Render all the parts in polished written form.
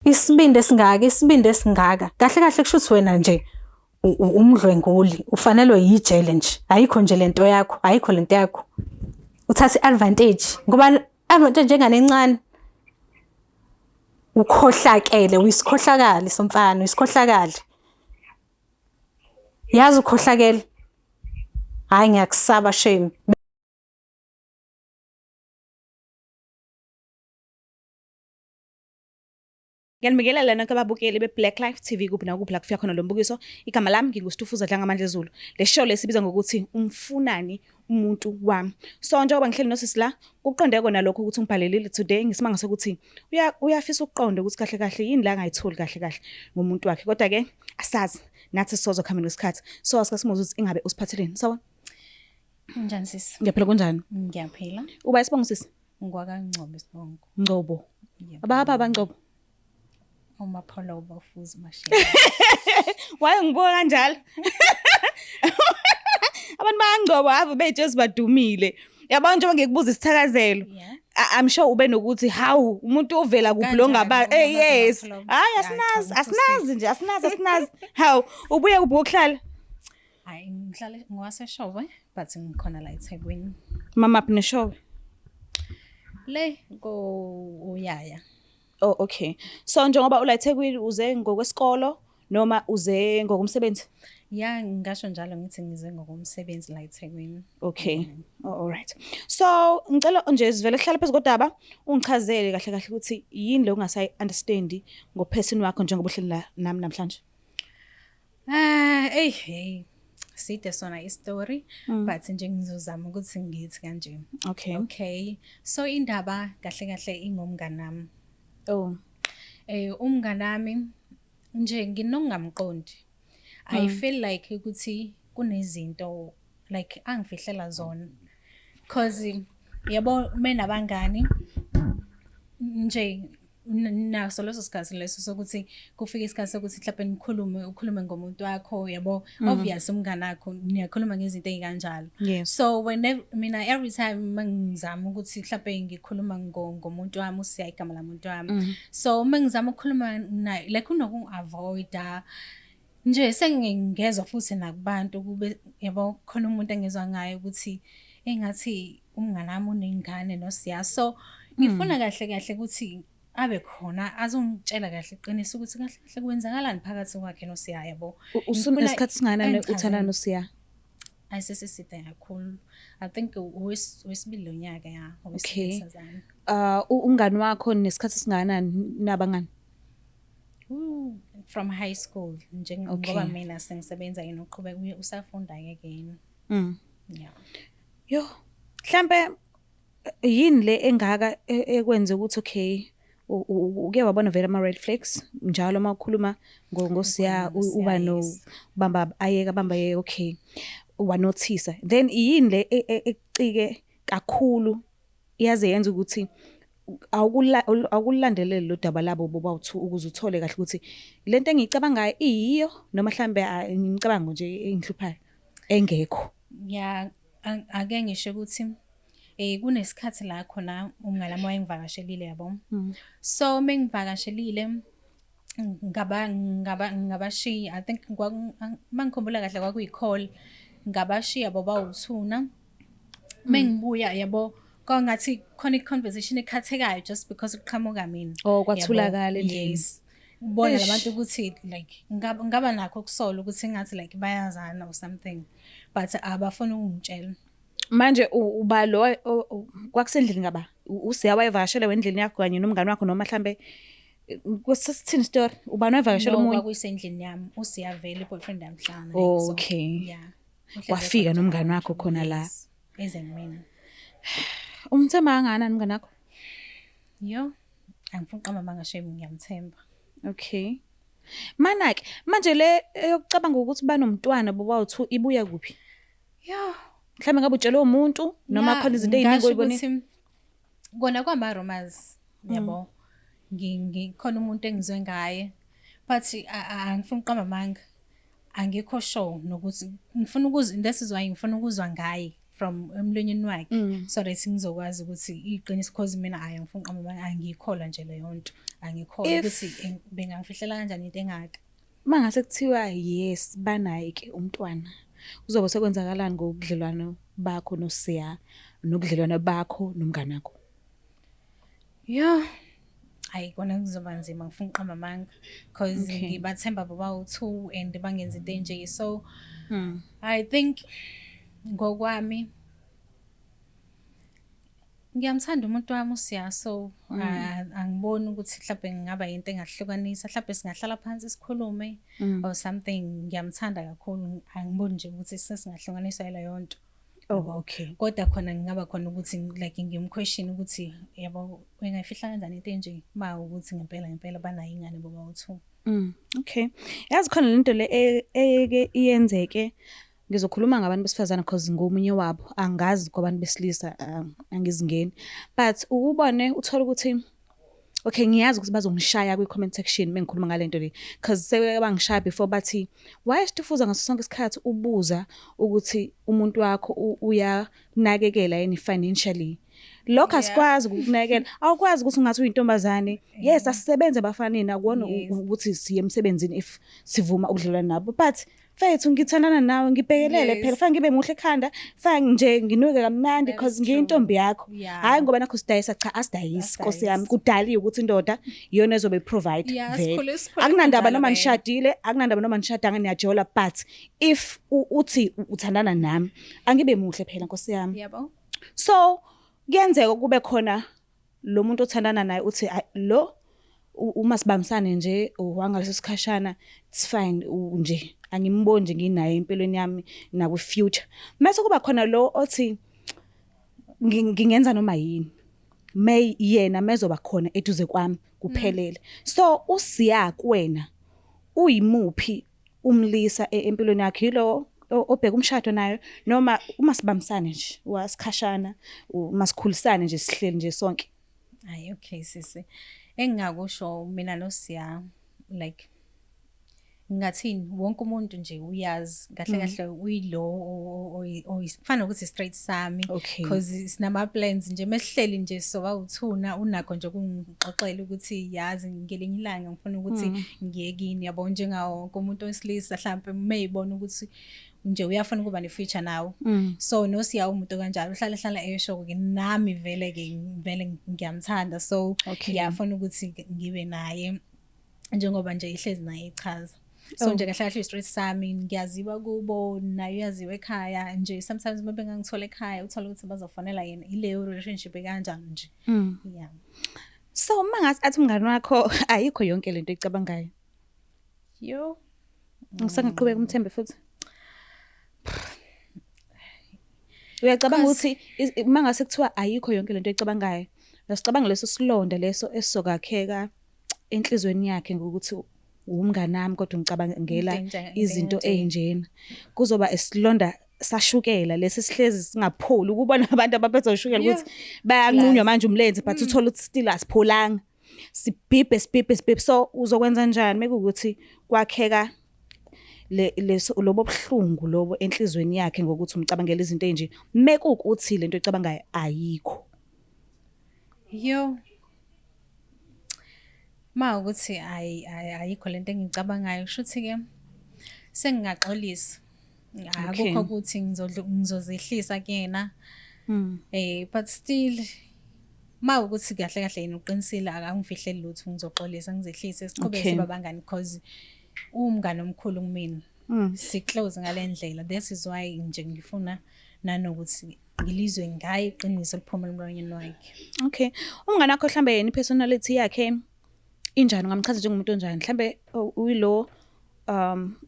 Isibindi esingaka, isibindi esingaka. Kahle kahle kusho ukuthi wena nje umdlwenguli, ufanelwe yijele nje. Ayikho nje lento yakho, ayikho lento yakho. Uthatha i-advantage ngoba advantage engane encane. Ukhohlakele, uyisikhohlakali somfana, uyisikhohlakali. Yazi ukhohlakele. Hayi ngiyakusaba shame. Ngiyanibingelela nonke ababukeli be-Black Life TV kuphi nakuphi la kufika khona lo mbukiso. Igama lami nginguStufuza Dlangamandla Zulu. Le show lesibiza ngokuthi umfunani umuntu wami. So njengoba ngihleli nosisi la, kuqonde kona lokho ukuthi ungibhalelile today ngisimanga sokuthi uyafisa ukuqonda ukuthi kahle kahle yini la angayitholi kahle kahle ngomuntu wakhe. Kodwa ke asazi nathi sizozo kuhambeni kwesikhathi. So asike simuze ukuthi ingabe usiphatheleni. Sawubona. Kunjani sisi? Ngiyaphila kunjani? Ngiyaphila. Uba isibongo sisi? NgwakaNgcobo isibongo. Ngcobo. Ababa bangcobo. Umapholoba ufuza umashela. Why ngibuka kanjalo? Abantu bayangcobo ave beyitshezi badumile. Yabona njengoba ngikubuza isithakazelo. I'm sure ube nokuthi hawu umuntu ovela kuphi lo ngaba eh yes. Hayi asinazi asinazi nje asinazi asinazi. Hawu ubuye kuphi kokuhlala? Hayi ngihlale ngowaseshowe but ngikhona la eThekwini. Mama phi neshowe? Le ko uyaya. Oh okay. So njengoba ula eThekwini uze ngokwesikolo noma uze ngokomsebenzi? Ya ngisho njalo ngithi ngize ngokomsebenzi la eThekwini. Okay. Oh, all right. So ngicela nje sivele sihlale phezu kodaba ungichazele kahle kahle ukuthi yini le ungasayi understand ngoperson wakho njengoba uhleli la nami namhlanje. Ah, ey hey. Side sona istory but nje ngizozama ukuthi ngithi kanje. Okay. Okay. So indaba kahle kahle ingomnganami. Oh. Eh umnganami nje nginokungamqondi. I feel like ukuthi kunezinto like angifihlela zona. Cause yabo menabangani nje naso leso sikhathi leso sokuthi kufika isikhathi sokuthi mhlawumbe nikhulume ukhulume ngomuntu wakho yabo obvious umngane wakho niyakhuluma ngezinto ey'kanjalo. Yes. So whenever mina every time mangizama ukuthi mhlawumbe ngikhuluma ngomuntu wami usiya igama lamuntu wami. So uma ngizama ukukhuluma naye like unokungi-avoida nje sengingezwa futhi nakubantu kube yabo khona umuntu engizwa ngaye ukuthi engathi umngane wami unengane noSiya. So ngifuna kahle kahle ukuthi abe khona azongitshela kahle iqiniso ukuthi kahle kahle kwenzakalani phakathi kwakhe noSiya yabo. Usunesikhathi singakanani uthandana noSiya? Ayisesiside kakhulu. I think owesibili lo nyaka ya, Okay. Umngani wakho nesikhathi singakanani nabangani? From high school njengoba mina sengisebenza yena uqhubeka usafunda ke kuyena. Yeah. Yo, mhlambe yini le engaka ekwenze ukuthi okay uke wabona vele ama red flags njalo uma ukhuluma ngoSiya uba no bamba ayeka bamba ayeka okay wanothisa then yini le ekucike kakhulu yaze yenza ukuthi awukulandeleli lo daba labo bobawu-two ukuze uthole kahle ukuthi lento engiyicabangayo iyiyo noma mhlambe imicabango nje engihluphayo engekho. Ya ake ngisho ukuthi kunesikhathi la khona umngane wami wayengivakashelile yabo. So mengivakashelile ngaba ngaba ngabashiya I think mangikhumbula kahle kwakuyi-call ngabashiya bobawu-two Mengibuya yabo kwangathi khona i-conversation ekhathekayo just because kuqhamuka mina. Oh kwathulakala endlini. Yes. Ubona labantu ukuthi like ngaba nakho ukusola ukuthi ngathi like bayazana or something but abafuni ukungitshela. Manje uba lo kwakusendlini ngaba uSiya wayevakashele wendlini yakho kanye nomngane wakho noma mhlambe kusesithini story ubani wayevakashela omunye? No kwakuyisendlini yami uSiya vele boyfriend yami hlangana. Okay. Yeah. Wafika nomngane wakho khona la. Eze kumina. Umthemba kangakanani umngane wakho? Yo, angifuni uqamba amanga shame ngiyamthemba. Okay. Mana ke manje le eyokucabanga ukuthi banomntwana bobawu-two ibuya kuphi? Yo. Mhlawumbe ngabe utshelwe umuntu noma khona izinto eziningi oyibonile. Kona kwama rumors yabo. Ngikhona umuntu engizwe ngaye but angifuni uqamba amanga. Angikho sure nokuthi ngifuna ukuzwa this is why ngifuna ukuzwa ngaye. From emlonyeni wakhe, so that ngizokwazi ukuthi iqiniso, cause mina hayi, ngifuna uqamba, angiyikholwa nje leyo nto, angikholwa ukuthi bengangifihlela kanjani into engaka. Mangase kuthiwa yes, banaye ke umntwana, kuzobe sekwenzakalani ngobudlelwano bakho noSiya nobudlelwano bakho nomngane wakho? Yo, hayi, kona kuzoba nzima, ngifuna uqamba amanga, cause ngibathemba bobawu-two and bangenza into enje. So I think ngokwami ngiyamthanda umuntu wami uSiya, so angiboni ukuthi mhlawumbe ngingaba into engahlukanisa. Mhlawumbe singahlala phansi sikhulume or something. Ngiyamthanda kakhulu, angiboni nje ukuthi sesingahlukaniswa yileyo nto. Oh, okay. Kodwa khona ngingaba khona ukuthi like ngim-question ukuthi, yabo, engayifihla kanjani into enje, ma ukuthi ngempela ngempela banayo ingane bobawu-two. Okay. Yazi khona lento le eyeke iyenzeke, ngizokhuluma ngabantu besifazane because ngomunye wabo, angazi kwabantu besilisa, angizingeni, but ukubone uthola ukuthi okay, ngiyazi ukuthi bazongishaya kwi-comment section mengikhuluma ngale nto le, because seke bangishaya before, bathi why Stufuza ngaso sonke isikhathi ubuza ukuthi umuntu wakho uyanakekela yini financially. Lokho asikwazi ukukunakekela, awukwazi ukuthi ungathi uyintombazane, yes, asisebenze abafaneni, akuwona ukuthi siye emsebenzini if sivuma ukudlelana nabo, but mfethu, ngithandana nawe, ngibhekelele phela, fanele ngibe muhle ekhanda, fanele nje nginuke kamnandi because ngiyintombi yakho. Hhayi ngoba nakho sidayisa, cha, asidayisi nkosi yami, kudaliwe ukuthi indoda iyona ezobe provide vele. Sikhule Akunandaba kanjalo noma vele. nishadile, akunandaba noma nishadanga, niyajola, but if uthi uthandana nami, angibe muhle phela nkosi yami. So kuyenzeka kube khona lo muntu othandana naye uthi, "Ayi, lo uma sibambisane nje wangaleso sikhashana, it's fine, nje angimboni nje nginaye empilweni yami nakwi future." Mase kuba khona lo othi, "Ngingenza noma yini may yena mezoba khona eduze kwami kuphelele." So uSiya kuwena uyimuphi umlisa empilweni yakhe? Yilo obheka umshado nayo, noma uma sibambisane nje wasikhashana, uma sikhulisane nje, sihleli nje sonke? Hayi, okay sisi, engingakusho mina noSiya, like ngingathini, wonke umuntu nje uyazi kahle kahle uyilo kufana nokuthi straight sami, because sinama plans nje mesihleli nje soba uthuna, unakho nje ukungixoxela ukuthi, yazi, ngelinye ilanga ngifuna ukuthi ngiye kini, yabo, njengawo wonke umuntu wesilisa mhlambe mayibona ukuthi nje uyafuna ukuba ne-future nawe. So noSiya umuntu kanjalo, uhlala hlala esho ke nami vele ke vele ngiyamthanda, so ngiyafuna ukuthi ngibe naye njengoba nje ihlezi naye ichaza. So nje kahle kahle i-straight sami, ngiyaziwa kubo, naye uyaziwa ekhaya nje. Sometimes uma bengangithola ekhaya, uthola ukuthi bazofonela yena. Ileyo relationship ekanjalo nje, yeah. So uma ngathi athi umngani wakho ayikho yonke lento oyicabangayo, Yo. Ngisangaqhubeka umthembe futhi? Uyacabanga ukuthi uma ngase kuthiwa ayikho yonke lento oyicabangayo, uyasicabanga leso silonda leso esizokakheka enhlizweni yakhe ngokuthi umngani wami kodwa ngicabangela Into izinto enje. Ey'njena? Kuzoba isilonda sashukela lesi sihlezi singapholi, ukubona abantu abaphethwe ushukela ukuthi bayanqunywa manje umlenze, but uthole ukuthi still asipholanga, sibhibhe sibhibhe sibhibhe. So uzokwenza njani mekuwukuthi kwakheka le leso lobo buhlungu lobo enhlizweni yakhe ngokuthi umcabangela izinto ezinje, mekuwukuthi lento ecabangayo ayikho? Yo. Ma ukuthi ayikho lento engicabangayo, kushuthi ke sengingaxolisa. Akukho ukuthi ngizozehlisa kuyena. But still ma ukuthi kahle kahle yena uqinisile, akangifihleli lutho, ngizoxolisa, ngizehlise, siqhubeke sibe abangani because uwumngane omkhulu kumina. Si close ngale ndlela. That is why nje ngifuna nanokuthi ngilizwe ngaye iqiniso liphuma emlonyeni wakhe. Okay. Umngane wakho mhlambe yena i-personality yakhe injani? Ungamchaza njengomuntu onjani? Mhlambe uyilo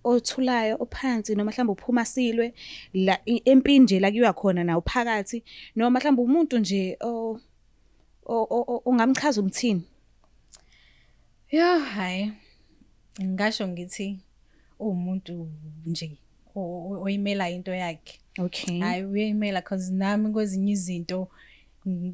othulayo, ophansi, noma mhlambe uphuma silwe la empini nje la kuyiwa khona nawo phakathi, noma mhlambe umuntu nje ungamchaza umthini? Yo, hayi. Ngingasho ngithi uwumuntu nje oyimela into yakhe. Hayi, uyayimela, cause nami kwezinye izinto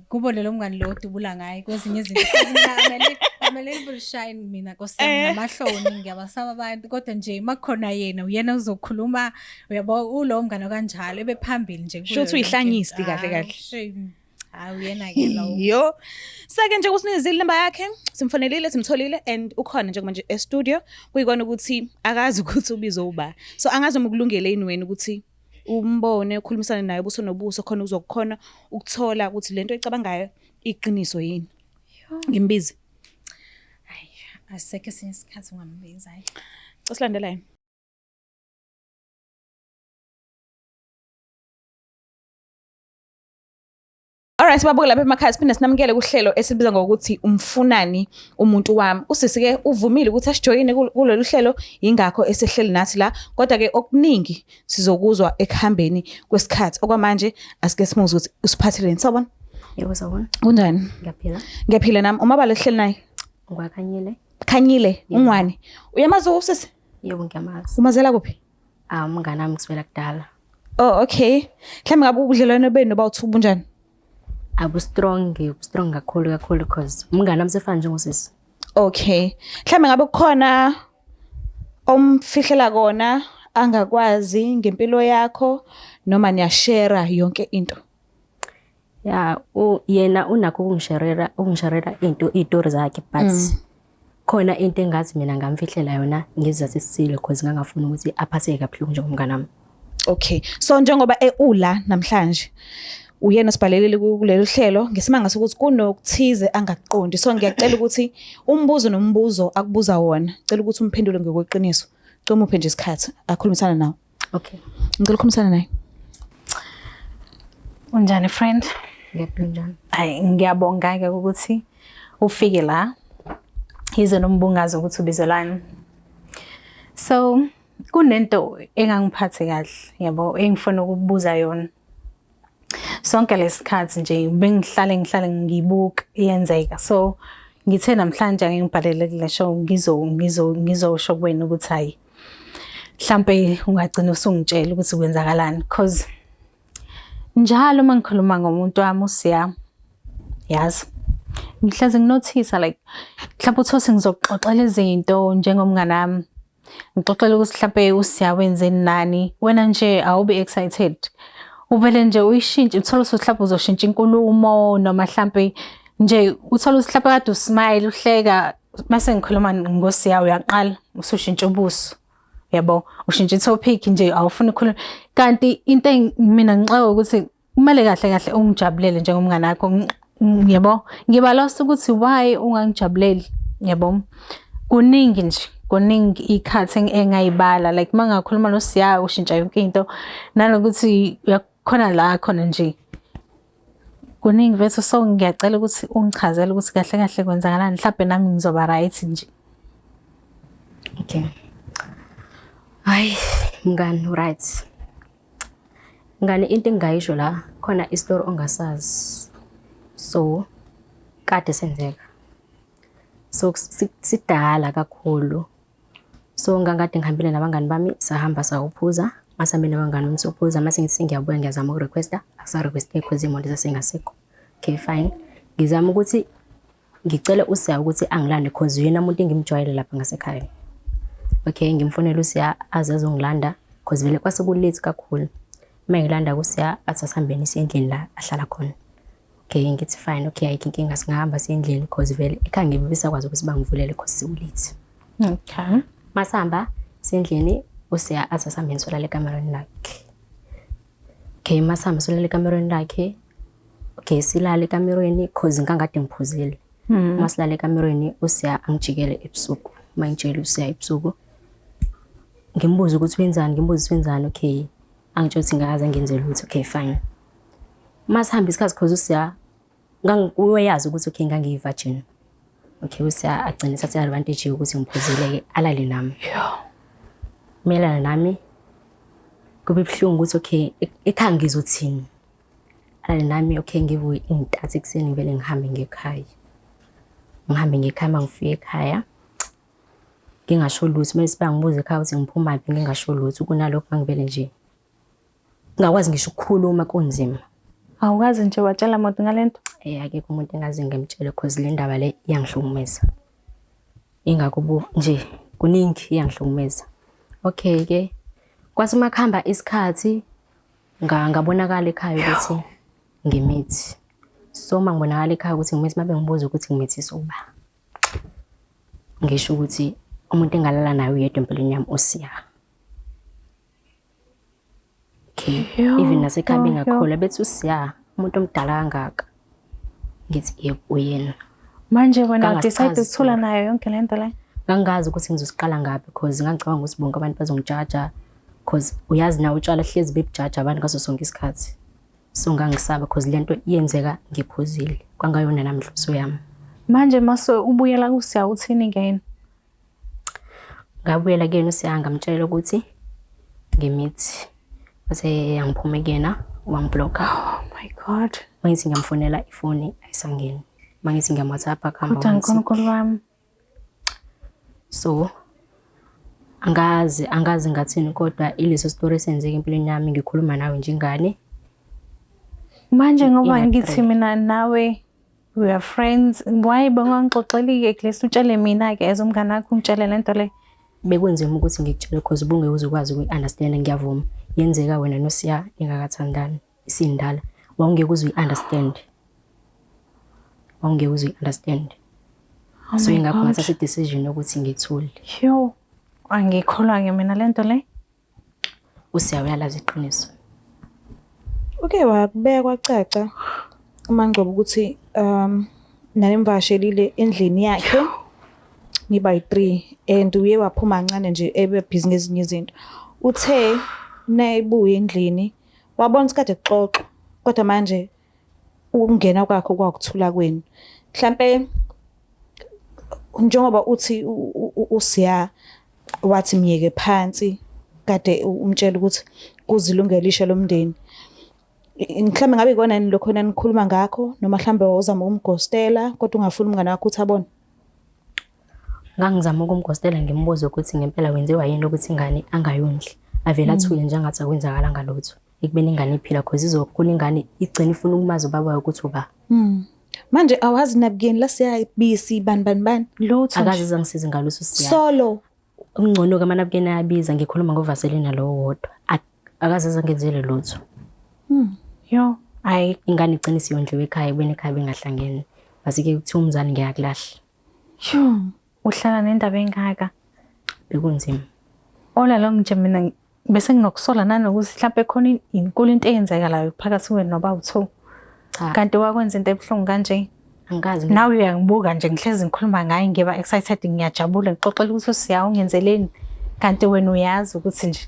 kubo lelo mngani lo odubula ngaye kwezinye izinto, 'cause mina I'm a I'm a little bit shy mina nkosi yami namahloni ngiyabasaba abantu kodwa nje makukhona yena uyena uzokhuluma uyabo ulo mngane kanjalo ebe phambili nje kuyo Shuthi yonke uyihlanyisti into. kahle Hawu, kahle. shame. Hawu uyena ke lowo. Yo. Sake nje kusinikezile inamba yakhe, simfonelile, simtholile and ukhona nje manje e studio kuyikona ukuthi akazi ukuthi ubizo uba. So angazi noma ukulungele yini wena ukuthi umbone ukhulumisane naye ubuso nobuso khona uzokukhona ukuthola ukuthi lento oyicabangayo iqiniso yini. Ngimbize. Hayi, asekho esinye isikhathi ungambiza hayi. Silandelayo. Alright, sibabuke lapha emakhaya siphinde sinamukele kuhlelo esibiza ngokuthi umfunani umuntu wami. Usisi ke uvumile ukuthi asijoyine kulolu hlelo ingakho esehleli nathi la. Kodwa ke okuningi sizokuzwa ekuhambeni kwesikhathi. Okwamanje asike simuzwe ukuthi usiphatheleni. Sawubona. Yebo sawubona. Kunjani? Ngiyaphila. Ngiyaphila nami. Umabala ehleli naye. Ngwakhanyile. Khanyile, ungwani. Uyamazi usisi? Yebo ngiyamazi. Umazela kuphi? Ah umngane wami kusukela kudala. Oh, okay. Mhlawumbe ngabe ubudlelwano benu bawuthu bunjani? Abu strong, strong kakhulu kakhulu because umngane wami sefana njengosisi. Okay. Mhlawumbe ngabe kukhona omfihlela kona angakwazi ngempilo yakho noma niyashare yonke into. Ya, yena unakho ukungisharela, ukungisharela into izitori zakhe but khona into engathi mina ngamfihlela yona ngezizathu esithile because ngangafuni ukuthi aphatheke kabuhlungu njengomngane wami. Okay. So njengoba eula namhlanje uyena osibhalelele kulolu hlelo ngesimanga sokuthi kunokuthize angakuqondi. So ngiyacela ukuthi umbuzo nombuzo akubuza wona, cela ukuthi umphendule ngokweqiniso. Cela umuphe nje isikhathi akhulumisane nawe. Okay. Ngicela ukukhulumisana naye. Unjani friend? Ngiyaphila njani? Hayi ngiyabonga ke ukuthi ufike la. Yize nombungazo ukuthi ubizelani. So kunento engangiphathe kahle yabo engifuna ukukubuza yona. Sonke lesikhathi nje bengihlale ngihlale ngibuka iyenzeka. So ngithe namhlanje ake ngibhalele kule show ngizo ngizo ngizosho kuwena ukuthi hayi mhlambe ungagcina usungitshela ukuthi kwenzakalani cause njalo uma ngikhuluma ngomuntu wami uSiya yazi ngihlezi nginothisa like mhlawumbe uthose ngizokuxoxela izinto njengomngane wami ngixoxela ukuthi mhlawumbe uSiya wenzeni nani wena nje awubi excited uvele nje uyishintshe uthole ukuthi mhlawumbe uzoshintsha inkulumo noma mhlawumbe nje uthole ukuthi mhlawumbe kade usmile uhleka mase ngikhuluma ngoSiya uyaqala usushintsha ubuso yabo ushintsha i-topic nje awufuni ukukhuluma kanti into mina ngixaka ukuthi kumele kahle kahle ungijabulele njengomngane wakho yabo ngiba lost ukuthi why ungangijabuleli yabo kuningi nje kuningi ikhathi engayibala like uma ngakhuluma noSiya ushintsha yonke into nanokuthi uyakhona la khona nje kuningi bethu so ngiyacela ukuthi ungichazele ukuthi kahle kahle kwenzakalani mhlawumbe nami ngizoba right nje. Okay. Hayi mngani right. Mngani into engingayisho la khona isitori ongasazi. So kade senzeka. So sidala kakhulu. So ngangikade ngihambile nabangani bami sahamba sayophuza. Masihambe nabangani bami siyophuza mase ngithi sengiyabuya ngiyazama ukurequesta akusa-requesteki cause imoto zasengasekho. Okay fine. Ngizama ukuthi ngicele uSiya ukuthi angilande cause uyena muntu engimjwayele lapha ngasekhaya. Okay ngimfonele uSiya aze azongilanda cause vele kwase ku-late kakhulu. Uma ngilanda kuSiya athi asihambeni siye endlini la ahlala khona. Okay ngithi fine okay ayikho inkinga singahamba siye endlini cause vele ekhaya ngeke besakwazi ukuthi bangivulele cause seku-late. Okay. Masihamba sendlini uSiya athi asihambeni solala ekamerweni lakhe. Okay masihamba solala ekamerweni lakhe. Okay silale ekamerweni cause ngangikade ngiphuzile. Masilale ekamerweni uSiya angijikele ebusuku. Uma ngijikele uSiya ebusuku ngimbuze ukuthi wenzani ngimbuze ukuthi wenzani okay angitshela ukuthi ngakaze ngenze lutho okay fine. Masihamba isikhathi cause uSiya uyazi ukuthi okay ngangiyi-virgin. Okay uSiya agcine ethatha i-advantage yokuthi ngiphuzile-ke alale nami. Melana nami kube buhlungu ukuthi okay ekhaya ngizothini. Alale nami okay ngivuke intatha ekuseni ngivele ngihambe ngekhaya. Ngihambe ngekhaya uma ngifika ekhaya ngingasho lutho mase bangibuza ekhaya ukuthi ngiphumaphi ngingasho lutho kunalokho ngangivele nje ngingakwazi ngisho ukukhuluma kunzima. Awukazi nje watshela muntu ngalento? Eh akekho umuntu engaze ngimtshele cause le ndaba le iyangihlukumeza. Ingakho nje kuningi iyangihlukumeza. Okay-ke, kwathi uma kuhamba isikhathi ngabonakala ekhaya ukuthi ngimithi. So uma ngibonakala ekhaya ukuthi ngimithi, uma bengibuza ukuthi ngimithisa uba, ngisho ukuthi umuntu engalala naye uyedwa empilweni yami uSiya. Okay. Even nasekhaya bengakholwa bethi uSiya umuntu omdala kangaka. Ngithi yebo uyena. Manje wena udecide ukuthula nayo yonke le nto le? Ngangazi ukuthi ngizosiqala ngaphi because ngangicabanga ukuthi bonke abantu bazongijaja because uyazi nawe utshwala hlezi bebujaja abantu ngaso sonke isikhathi. So ngangisaba because lento iyenzeka ngiphuzile kwangayona nami inhloso yami. Manje mase ubuyela kuSiya uthini ngena? Ngabuyela kuyena uSiya ngamtshela ukuthi ngimithi. Wase angiphume kuyena wangiblocka. Oh my God. Mangithi ngiyamfonela ifoni ayisangeni. Mangithi ngiyam-WhatsApp akuhamba Kodwa Nkulunkulu wami. So angazi angazi ngathini kodwa ileso story esenzeka empilweni yami ngikhuluma nawe njengane. Manje ngoba ngithi mina nawe we are friends why bongangixoxeli-ke at least utshele mina-ke as umngane wakho ungitshele le nto le. Bekunzima ukuthi ngikutshele cause ubungeke uze ukwazi ukuyi-understand ngiyavuma. Yenzeka wena noSiya ningakathandani isindala wawungeke uze uyi-understand. Wawungeke uze uyi-understand. Oh So my ingakho God. ngathatha i-decision yokuthi ngithule. Yo, angikholwa-ke mina le nto le. USiya uyalazi iqiniso. Uke wakubeka kwacaca uMangcobo ukuthi nanimvakashelile endlini yakhe niba yi-3 and uye waphuma kancane nje ebe busy ngezinye izinto. Uthe nayebuya endlini wabona ukuthi kade kuxoxwa kodwa manje ukungena kwakho kwakuthula kwenu. Mhlampe njengoba uthi uSiya wathi myeke phansi kade umtshela ukuthi kuzilungele isha lomndeni. Mhlawumbe ngabe ikona yini lokho enanikhuluma ngakho noma mhlawumbe wawuzama ukumghostela kodwa ungafuni umngane wakho ukuthi abone? Ngangizama ukumghostela ngimbuze ukuthi ngempela wenziwa yini ukuthi ingane angayondli. Avele athule nje angathi akwenzakalanga lutho. Ekubeni ingane iphila cause izokhula ingane igcine ifuna ukumazi ubaba wayo ukuthi uba. Manje awazi nabukeni la siyabisi bani bani bani. Lutho Akaze ezangisiza ngalutho Siya. Solo. Okungcono-ke amanabukeni ayabiza ngikhuluma ngovaselina lo wodwa. Akaze azangenzele lutho. Yo, hayi Ingane igcine isiyondliwa ekhaya ekubeni ekhaya bengahlangene. Base-ke kuthiwa umzali ngiyakulahla. Sho, uhlala nendaba engaka. Bekunzima. All along nje mina bese nginokusola nanokuthi mhlawumbe khona inkulu into eyenzekalayo phakathi kwenu noba u-two. Cha. Kanti wakwenza into ebuhlungu kanje. Angikaze Nawe uyangibuka nje ngihlezi ngikhuluma ngaye ngiba excited ngiyajabula ngixoxela ukuthi uSiya ungenzeleni. Kanti wena uyazi ukuthi nje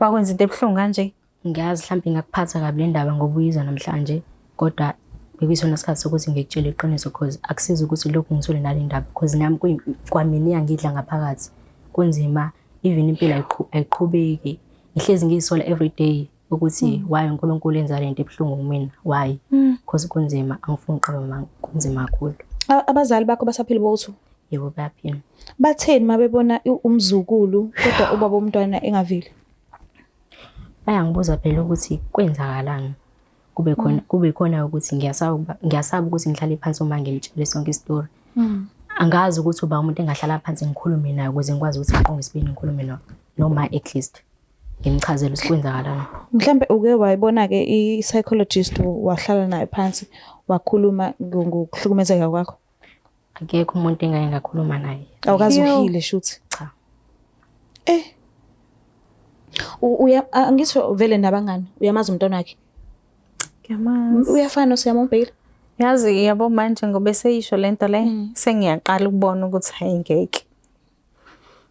wakwenza into ebuhlungu kanje. Ngiyazi mhlawumbe ingakuphatha kabi le ndaba ngoba uyizwa namhlanje kodwa bekuyisona sikhathi sokuthi ngikutshele iqiniso cause akusizi ukuthi lokhu ngithule nale ndaba cause nami kwamina iyangidla ngaphakathi. Kunzima even impilo ayiqhubeki. Ngihlezi ngiyisola every day ukuthi why uNkulunkulu enza lento ebuhlungu kumina, why? Cause kunzima angifuni ukuqamba amanga, kunzima kakhulu. Abazali bakho basaphila bowu-two? Yebo bayaphila. Batheni uma bebona umzukulu kodwa ubaba womntwana engaveli? Bayangibuza phela ukuthi kwenzakalani. Kube khona kube khona ukuthi ngiyasaba ngiyasaba ukuthi ngihlale phansi uma ngimtshele sonke isitori. Angazi ukuthi uba umuntu engahlala phansi ngikhulume naye ukuze ngikwazi ukuthi ngiqonge isibindi ngikhulume no noma at least ngimchazele ukuthi kwenzakalani. Mhlambe uke wayibona-ke i-psychologist wahlala naye phansi wakhuluma ngokuhlukumezeka kwakho? Akekho umuntu engake ngakhuluma naye. Awukaze uhile shuthi? Cha. Eh. Uya angithi vele nabangani uyamazi umntwana wakhe? Ngiyamazi. Uyafana noSiyama umbhekile? Yazi yabo manje ngoba eseyisho lento le sengiyaqala ukubona ukuthi hayi ngeke.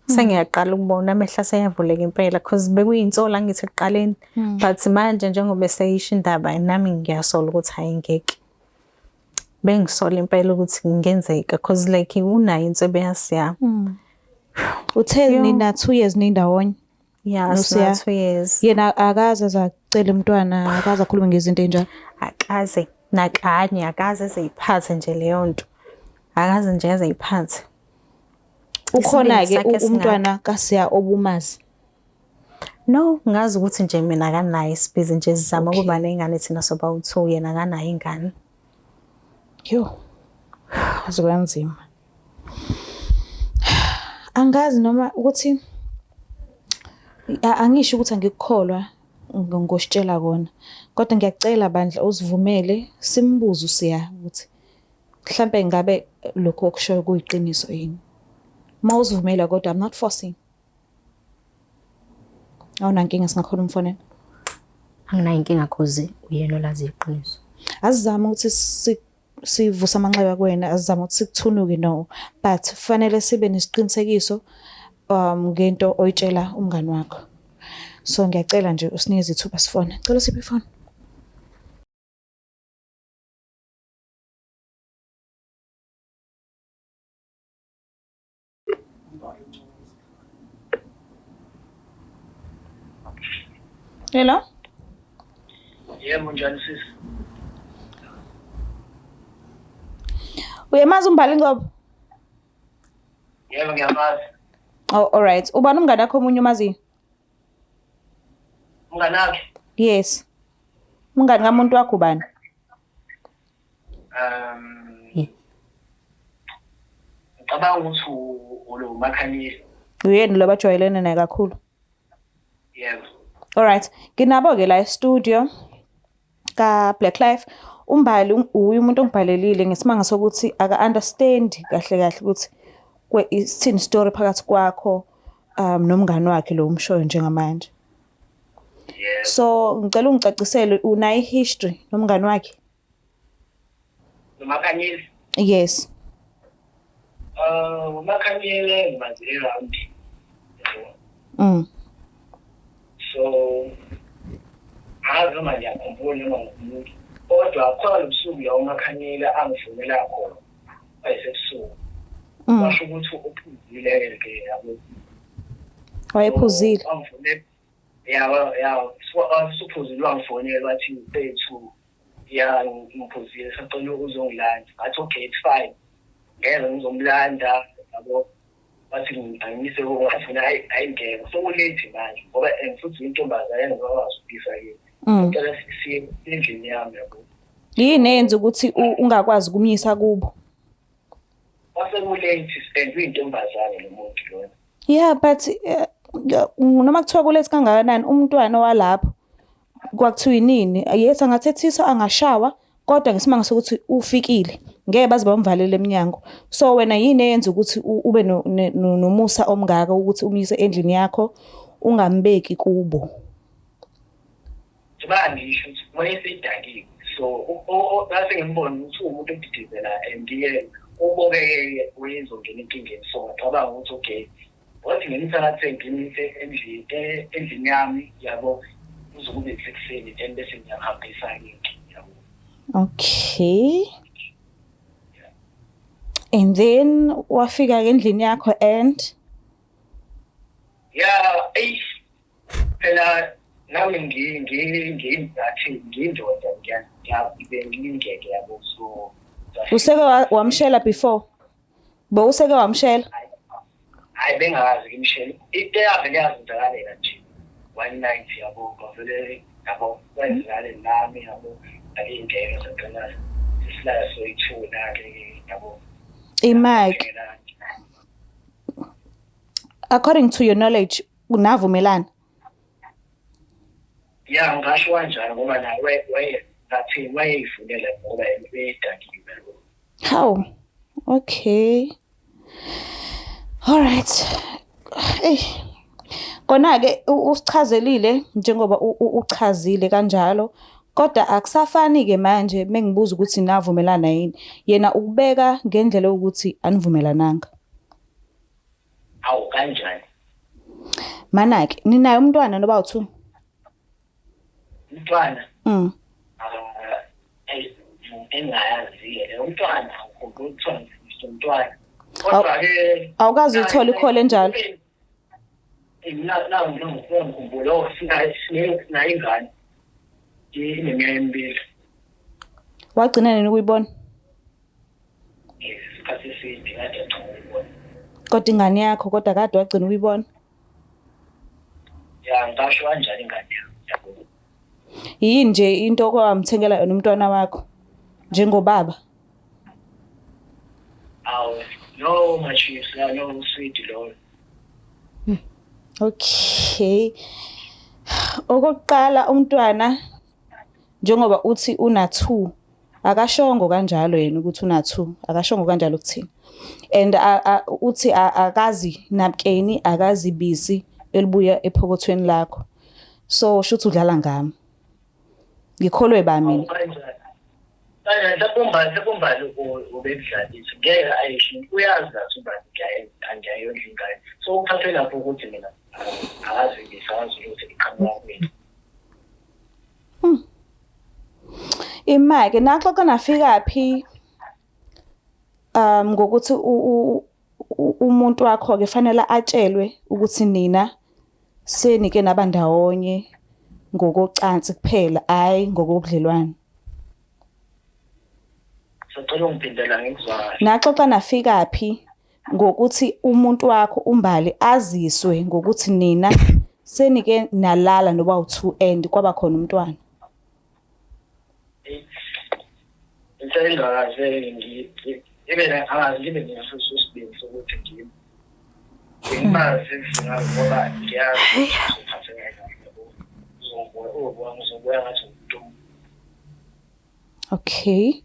Sengiyaqala ukubona amehlo aseyavuleka impela cause bekuyinsola ngithi ekuqaleni but manje njengoba eseyisho indaba nami ngiyasola ukuthi hayi ngeke. Bengisola impela ukuthi kungenzeka cause like unayo inswebe yaSiya. Uthe nina 2 years nindawonye. Yeah, NoSiya. sina 2 years. Yena akaze azacela umntwana, akaze akhulume ngezinto ezinjalo. Akaze nakanye akaze ezeyiphathe nje leyo nto. Akaze nje azeyiphathe. Ukhona-ke Isibindi sakhe umntwana kaSiya obumazi. No, ngazi ukuthi nje mina akanayo isibhizi nje sizama ukuba nengane thina soba u-two yena akanayo ingane. Yo. Aze kwanzima. Angazi noma ukuthi angisho ukuthi angikukholwa ngositshela kona, kodwa ngiyacela bandla usivumele simbuze uSiya ukuthi mhlampe ngabe lokhu okushoyo kuyiqiniso yini. Uma usivumela kodwa, I'm not forcing. Awunankinga singakhona umfonela? Anginayo inkinga cause uyena olazi iqiniso. Asizame ukuthi sivuse amanxeba kuwena, asizame ukuthi sikuthunuke, no, but kufanele sibe nesiqinisekiso ngento oyitshela umngani wakho. So ngiyacela nje usinikeze ithuba sifone. Cela usiphe ifoni. Hello? Yebo, njani sisi? Uyamazi uMbali Ngcobo? Yebo, ngiyamazi. Oh, all right. Ubani umngane wakho omunye omaziyo? Umngane wakhe? Yes. Umngane kamuntu wakho ubani? Ngicabanga ukuthi ulo uMakhanyile. Uyena lo bajwayelene naye kakhulu. Yebo. All right. Nginabo ke la e-studio ka Black Life. UMbali uye umuntu ongibhalelile ngesimanga sokuthi aka understand kahle kahle ukuthi isithini story phakathi kwakho nomngani wakhe lo umshoyo njengamanje. Yebo. So ngicela ungicacisele, unayo history nomngani wakhe? NoMakhanyile? Yes. UMakhanyile ngimazi eRambi. Yabo. So ngazi noma ngiyakhumbula noma ngumuntu, kodwa khona lobusuku la uMakhanyile angifonela khona wayesebusuku. Washo ukuthi uphuzile ke, yabo. Wayephuzile. Wangifonela. Ya, usuphuzile, wangifonela wathi, mfethu, ya, ngiphuzile, sacela uzongilanda. Ngathi okay, it's fine. Ngeke ngizomlanda, yabo. Wathi angiyise kubo, ngathi mina hayi, hayi ngeke. Seku-late manje ngoba and futhi intombazane engingakwazi ukuyisa kimi. Ngicela siye endlini yami, yabo. Yini eyenza ukuthi ungakwazi ukumyisa kubo? Kwase ku-late and uyintombazane lo muntu lona. Yeah, but noma kuthiwa ku-late kangakanani, umntwana walapho kwakuthiwa inini, yes, angathethiswa, angashawa, kodwa ngesimanga sokuthi ufikile ngeke baze bamvalele eminyango. So wena yini eyenza ukuthi ube nomusa omngaka ukuthi umyise endlini yakho ungambeki kubo? Njengoba ngisho ukuthi wayesedakiwe, so ngase ngimbone ukuthi uwumuntu odidizela and-ke ubokeke wayezongena enkingeni, so ngacabanga ukuthi okay, wathi ngimthathe ngimyise endlini yami, yabo, kuze kube kusekuseni, then bese ngiyamhambisa-ke, yabo. Okay. And then wafika ke endlini yakho and Ya, eish, phela nami ngathi ngiyindoda, ngingeke, yabo, so Useke wamshela before? Bowuseke wamshela? Hayi, bengazi ngimshele. Into eyavele yazenzakalela nje one night, yabo, kwavele, yabo, kwenzakale nami, yabo, akuyingeke sagcina sesilala soyi-two-na-ke, yabo. Imike. According to your knowledge, unavumelana? Ya, ngisho kanjalo ngoba naye waye ngathi wayeyifunela ngoba yena ubedakiwe. How? Okay. All right. Eh. Kona ke usichazelile njengoba uchazile kanjalo, kodwa akusafani ke manje mengibuza ukuthi navumelana yini. Yena ukubeka ngendlela yokuthi anivumelananga. Awu, kanjani? Mana ke ninaye umntwana noba u2? Umntwana? Mm. Engayazi le umntwana, ngikhumbula kuthiwa umntwana. Kodwa ke Awukazi uyithole i-call enjalo? Na na ngikhumbula, oh, sinayo ingane. Ineminyaka emibili. Wagcina nini ukuyibona? Isikhathi eside kade ngagcina ukuyibona. Kodwa ingane yakho, kodwa kade wagcina ukuyibona? Ya, ngisho kanjani, ingane yami. Yini nje into okwamthengela yona umntwana wakho njengobaba? Awu, no ma-chips, no sweet lo. Okay. Okokuqala umntwana njengoba uthi una 2 akashongo kanjalo yena ukuthi una 2 akashongo kanjalo kuthina. And uthi akazi napkeni akazi bisi elibuya ephokothweni lakho. So shuthi udlala ngami. Ngikholwe ba mina. Kanjani? Kanjani mhlawumbe umbali ubekudlalisa ngeke ayisho uyazi kathi umbali angiyayondla ingane. So ukuthathe lapho ukuthi mina akazi ngisazi ukuthi iqhamuka kumina. Imake naxoxa nafika phi ngokuthi umuntu wakho ke fanele atshelwe ukuthi nina senike naba ndawonye ngokocansi kuphela hayi ngokobudlelwane. Sacela ungiphindela ngikuzwa kahle. Naxoxa nafika phi ngokuthi umuntu wakho uMbali aziswe ngokuthi nina senike nalala noba u2 and kwaba khona umntwana. Into engakaze ibe angazi ngibe naso isibindi sokuthi ngimazi ngoba ngiyazi uzophatheka kahle yabo. Uzobuya ngathi umuntu. Okay.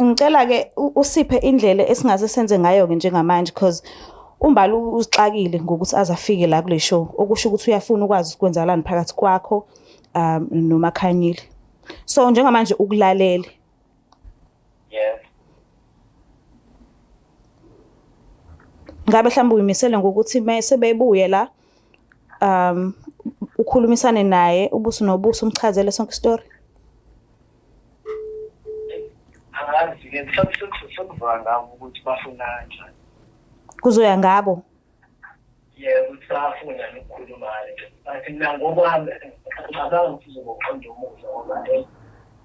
Ngicela ke usiphe indlela esingase senze ngayo ke njengamanje because uMbali uzixakile ngokuthi aze afike la kule show okusho ukuthi uyafuna ukwazi ukwenzakalani phakathi kwakho noMakhanyile. So njengamanje ukulalele. Yebo. Ngabe mhlawumbe uyimisele ngokuthi mase bebuye la ukhulumisane naye ubuso nobuso umchazele sonke isitori? Angazi-ke mhlawumbe sekuzoya ngabo ukuthi bafuna kanjani. Kuzoya ngabo. Yebo, ukuthi bayafuna ukukhuluma ngale nto. But mina ngokwami ngicabanga ukuthi uzoba uqonda umuzwa ngoba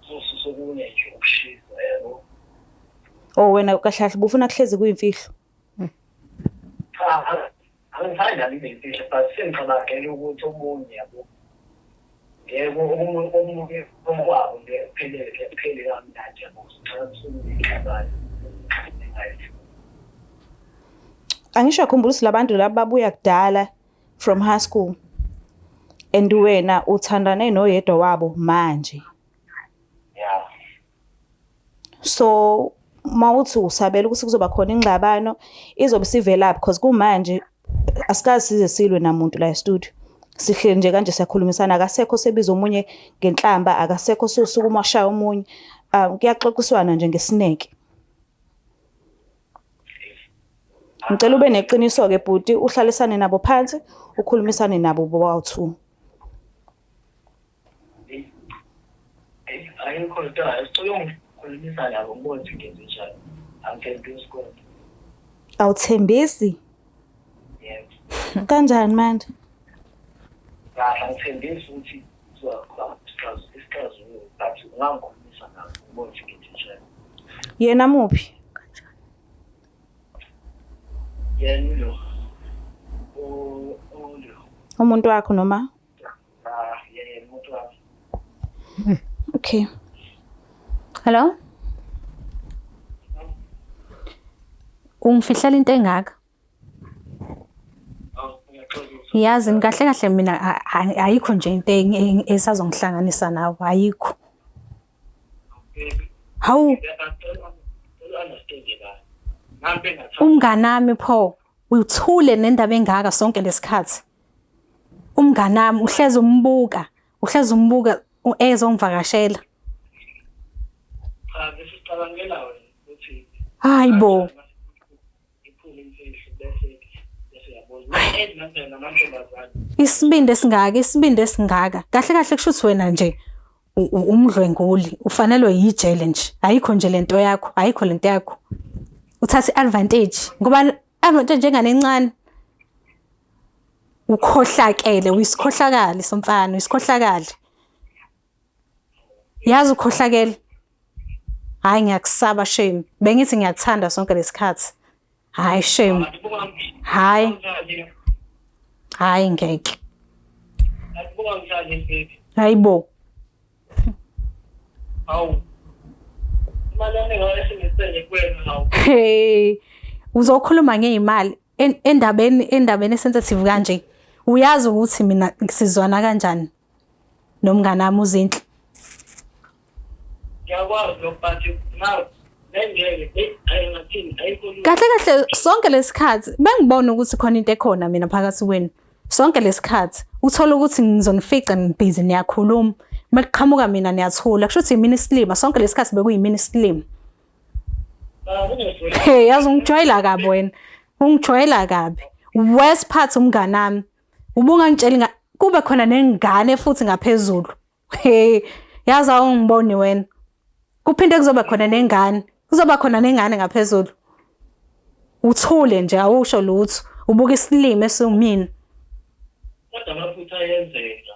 kuzosusa okunye nje ukushisa yabo. Oh wena kahle kahle ubufuna kuhlezi kuyimfihlo. Cha, angithandi nami ibe imfihlo but sengicabangela ukuthi omunye yabo. Yebo, omunye okwabo nje kuphele kuphele kamnandi yabo. Sicela kusuke. Angisho yakhumbula ukuthi labantu laba babuya kudala from high school. And wena uthandane noyedwa wabo manje. Yeah. So mawuthi usabela ukuthi kuzoba khona ingxabano izobe sivelaphi because kumanje asikaze size silwe namuntu la e-studio. Sihleli nje kanje siyakhulumisana akasekho sebiza omunye ngenhlamba akasekho sosukuma washaya omunye. Kuyaxoxiswana nje ngesineke. Ngicela ube neqiniso ke bhuti uhlalisane nabo phansi ukhulumisane nabo bobawu-2. Ayikho into sicela ungikhulumisa nabo ngibone ukuthi ngenze njani. Angithembisi kodwa. Awuthembisi? Yebo. Kanjani manje? Kahle angithembisi ukuthi isixazululo but ungangikhulumisa nabo ngibone ukuthi ngenze njani. Yena muphi? Yena lo. Ulo. Umuntu wakho noma? Ah, yena umuntu wami. Okay. Hello? Ungifihlela into engaka? Awu, ngiyaxolisa. Yazi kahle kahle mina ayikho nje into esazongihlanganisa nawe ayikho. Baby, Hawu ngiyacela understand la. Nami bengathanda umnganami pho uthule nendaba engaka sonke lesikhathi. Umnganami uhleze umbuka, uhleze umbuka ezongivakashela. Cha, besicabangela wena ukuthi Hayibo. iphume imfihlo bese yabona. And namantombazane. Isibindi esingaka, isibindi esingaka. Kahle kahle kusho ukuthi wena nje umdlwenguli, ufanelwe yijele nje. Ayikho nje lento yakho, ayikho lento yakho. Uthatha i-advantage ngoba advantage njengane encane. Ukhohlakele, uyisikhohlakali somfana, uyisikhohlakali. Yazi ukhohlakele. Hayi ngiyakusaba shame. Bengithi ngiyakuthanda sonke lesikhathi. Hayi shame. Hayi. Hayi ngeke. Asibuka ngithande baby. Hayibo. Hawu. Imali yami ngayo sengisele kuwena hawu. Hey. Uzokhuluma ngeimali. Endabeni esensitive kanje, uyazi ukuthi mina sizwana kanjani nomngane wami uZinhle. Ngiyakwazi lokho, but now bengeke, hayi, ngathini, ayikho lula. Kahle kahle, sonke lesikhathi bengibona ukuthi khona into ekhona mina phakathi kwenu. Sonke lesikhathi uthola ukuthi ngizonifica nibhizi niyakhuluma, mekuqhamuka mina niyathula, kusho ukuthi yimina isilima. Sonke lesikhathi bekuyimina isilima. Ah, ungezweli. Hey, yazi ungijwayela kabi wena, ungijwayela kabi. Worst part, umngane wami ubungangitsheli kube khona nengane futhi ngaphezulu. Hey, yazi awungiboni wena. Kuphinde kuzoba khona nengane, kuzoba khona nengane ngaphezulu. Uthule nje, awusho lutho, ubuka isilima esiwumina. Kodwa amaphutha ayenzeka.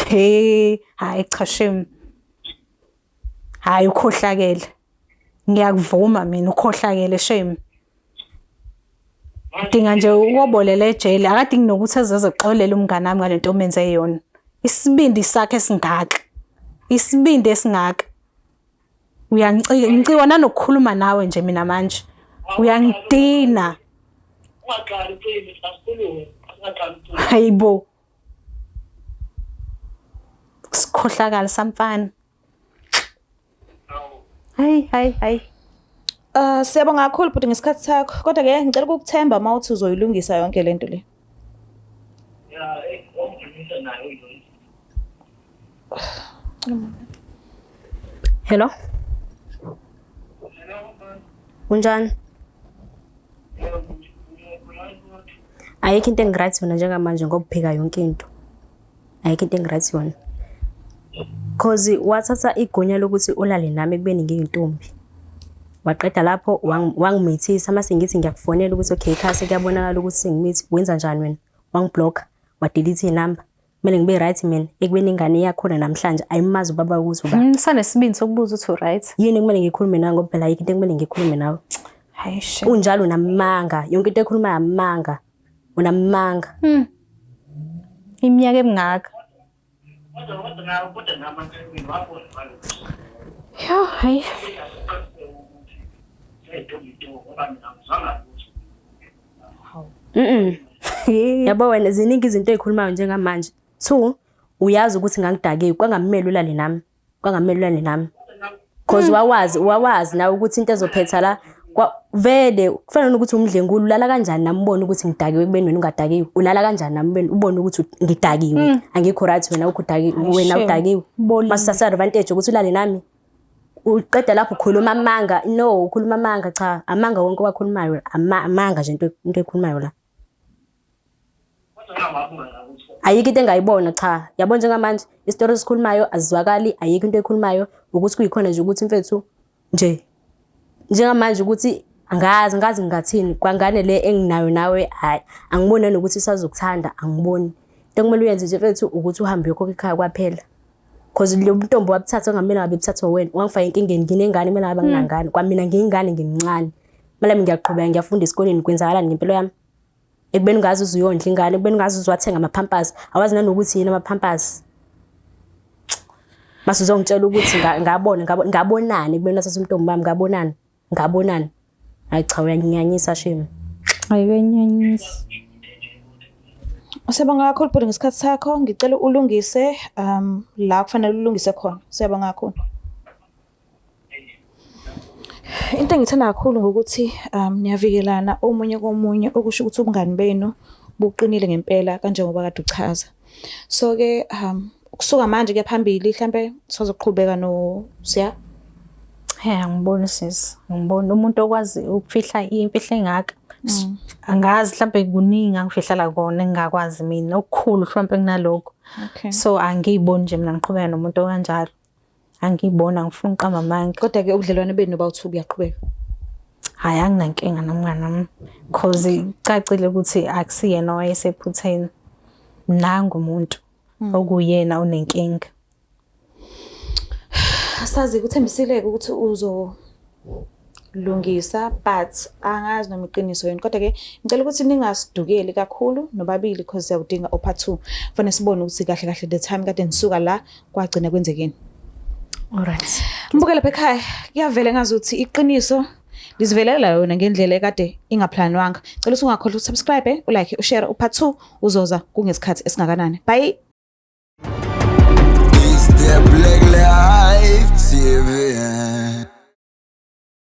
Hey, hayi cha, shame. Hayi, ukhohlakele, ngiyakuvuma mina, ukhohlakele, shame. Dinga nje ukobolela ejele. Akadingi nokuthi ezezexolela umngane wami ngalento omenze yona. Isibindi sakhe esingaka, isibindi esingaka. Uyangicika, ngicikwa nanokukhuluma nawe nje mina manje, uyangidina. Ungaqali ucime, asikhulume, ungaqali ucime. Hayibo, sikhohlakala samfana. Awu. Hayi, hayi, hayi. Siyabonga kakhulu bhuti ngesikhathi sakho. Kodwa ke ngicela ukukuthemba uma uthi uzoyilungisa yonke lento le. Ya, wangidumisa naye uyilungisa. Hello. Hello, man. Kunjani? Yebo, Ayikho into engiright yona njengamanje ngoba uphika yonke into. Ayikho into engiright yona. Cause wathatha igunya lokuthi ulale nami ekubeni ngiyintombi. Waqeda lapho wangimithisa, mase ngithi ngiyakufonela ukuthi okay, ekhaya sekuyabonakala ukuthi sengimithi, wenza njani wena? Wangiblocka, wadelete inamba. Kumele ngibe right mina ekubeni ingane iyakhona namhlanje ayimazi ubaba ukuthi uba. Sanesibindi sokubuza ukuthi uright. Yini kumele ngikhulume nawe, ngoba phela ayikho into ekumele ngikhulume nawe. Hayi, shame. Unjalo unamanga, yonke into ekhulumayo amanga. Unamanga. Iminyaka emingaka. Kodwa nama mina wabona ngalokho. Yo, hayi. Seyintombi nto, ngoba mina ngizwanga lutho. Yabo wena, ziningi izinto ey'khulumayo njengamanje. Two, uyazi ukuthi ngangidakiwe, kwangamele ulale nami. Kwangamele ulale nami. Cause wawazi nawe ukuthi into ezophetha la vele kufana nokuthi umdlengulu. Ulala kanjani nami ubone ukuthi ngidakiwe ekubeni wena ungadakiwe? Ulala kanjani nami ubone ukuthi ngidakiwe? Angikho right, wena ukho udakiwe, wena Shame. udakiwe. Bolile. Masithatha advantage ukuthi ulale nami. Uqeda lapho ukhuluma amanga. No, ukhuluma amanga, cha, amanga wonke owakhulumayo, amanga nje into ekhulumayo la. Kodwa ngawabona ukuthi Ayikho into engayibona, cha. Yabo, njengamanje isitori esikhulumayo azizwakali, ayikho into ekhulumayo, ukuthi kuyikhona nje ukuthi mfethu nje njengamanje ukuthi angazi ngazi ngingathini kwangane le enginayo nawe. Hayi, angiboni nanokuthi isazokuthanda, angiboni. Into ekumele uyenze nje mfethu ukuthi uhambe uyokhokha ekhaya kwaphela, cause lo ntombi wabuthatha ongamele ngabe buthathwa wena, wangifaka enkingeni. Nginengane, kumele ngabe anginangane kwamina, ngiyingane, ngimncane, kumele ngiyaqhubeka ngiyafunda esikoleni. Kwenzakalani ngempilo yami ekubeni ungazi uze uyondla ingane, ekubeni ungazi uze wathenga ama-Pampers, awazi nanokuthi yini ama-Pampers, mase uzongitshela ukuthi ngabona ngabonani ekubeni wathatha umntombi wami? Ngabonani, ngabonani? Hayi cha, uyanginyanyisa, shame. Hayi, uyanginyanyisa. Siyabonga kakhulu bhuti ngesikhathi sakho. Ngicela ulungise la kufanele ulungise khona. Siyabonga kakhulu. Into engithanda kakhulu ngokuthi niyavikelana omunye komunye, okusho ukuthi ubungani benu buqinile ngempela kanjengoba kade uchaza. So-ke kusuka manje kuya phambili mhlampe sizoqhubeka no Siya. Hey, angiboni sisi. Angiboni umuntu okwazi ukufihla imfihlo engaka. Angazi, mhlambe kuningi angifihlela kona engingakwazi mina, okukhulu mhlawumbe kunalokho. So angiyiboni nje mina ngiqhubeka nomuntu okanjalo. Angiyiboni, angifuni ukuqamba amanga. Kodwa-ke ubudlelwane benu bawu-two buyaqhubeka. Hhayi, anginankinga nomngani wami. Cause kucacile ukuthi akusiyena owayesephutheni. Nangu umuntu okuyena onenkinga. Asazi, kuthembisile-ke ukuthi uzolungisa, but angazi noma iqiniso yini. Kodwa-ke ngicela ukuthi ningasidukeli kakhulu nobabili because siyawudinga u-part 2. Kufanele sibone ukuthi kahle kahle the time kade nisuka la kwagcina kwenzekeni. Alright. Mbukele lapha ekhaya, kuyavela ngazuthi iqiniso. Lizivelela yona ngendlela ekade ingaplanwanga. Cela ukuthi ungakhohlwa usubscribe, ulike, ushare, upart 2 uzoza kungesikhathi esingakanani. Bye. It's the Black Life TV.